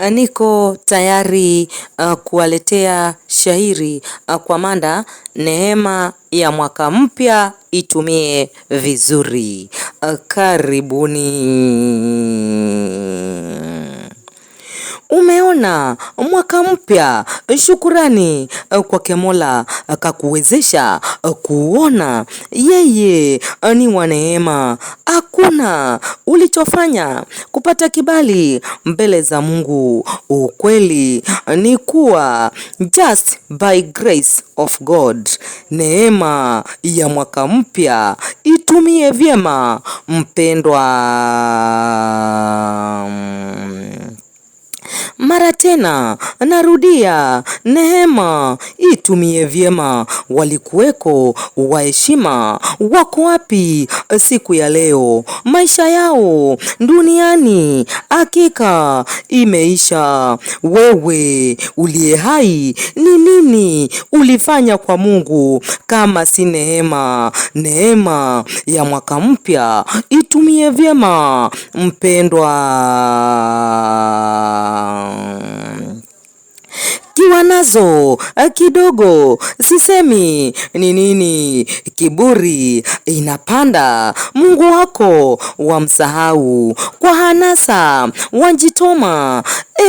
Niko tayari kuwaletea shairi kwa mada neema ya mwaka mpya itumie vizuri. Karibuni. Umeona mwaka mpya, shukurani kwake Mola kakuwezesha kuona yeye ni wa neema. Hakuna ulichofanya kupata kibali mbele za Mungu. Ukweli ni kuwa just by grace of God, neema ya mwaka mpya itumie vyema mpendwa. Mara tena narudia, neema itumie vyema. Walikuweko waheshima wako wapi siku ya leo? Maisha yao duniani hakika imeisha. Wewe uliye hai, ni nini ulifanya kwa Mungu kama si neema? Neema ya mwaka mpya itumie vyema mpendwa. Kiwa nazo kidogo, sisemi ni nini, kiburi inapanda, Mungu wako wamsahau, kwa hanasa wanjitoma,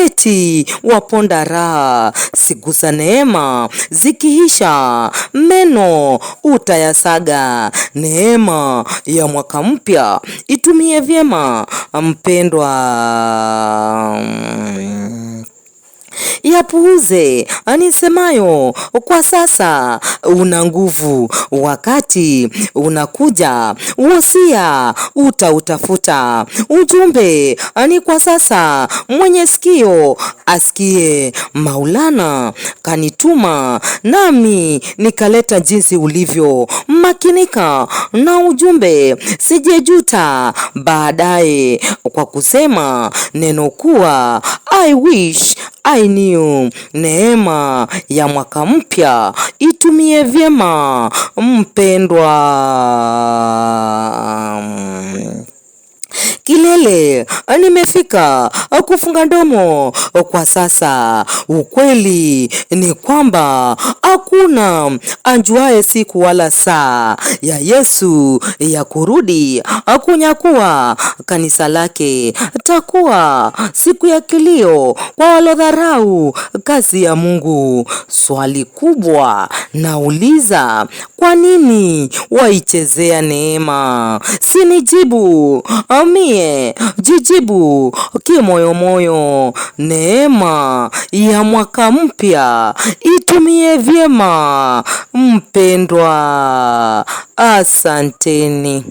eti waponda raha. Siku za neema zikiisha, meno utayasaga. Neema ya mwaka mpya itumie vyema mpendwa. Yapuuze anisemayo kwa sasa una nguvu, wakati unakuja wosia utautafuta. Ujumbe ani kwa sasa, mwenye sikio asikie. Maulana kanituma nami nikaleta jinsi ulivyo. Makinika na ujumbe, sijejuta baadaye kwa kusema neno kuwa I wish I knew. Neema ya mwaka mpya itumie vyema mpendwa. Kilele nimefika kufunga ndomo kwa sasa. Ukweli ni kwamba hakuna ajuaye siku wala saa ya Yesu ya kurudi kunyakua kanisa lake. Takuwa siku ya kilio kwa walodharau kazi ya Mungu. Swali kubwa nauliza, kwa nini waichezea neema? Sinijibu mie, jijibu kimoyomoyo. Neema ya mwaka mpya itumie vyema mpendwa. Asanteni.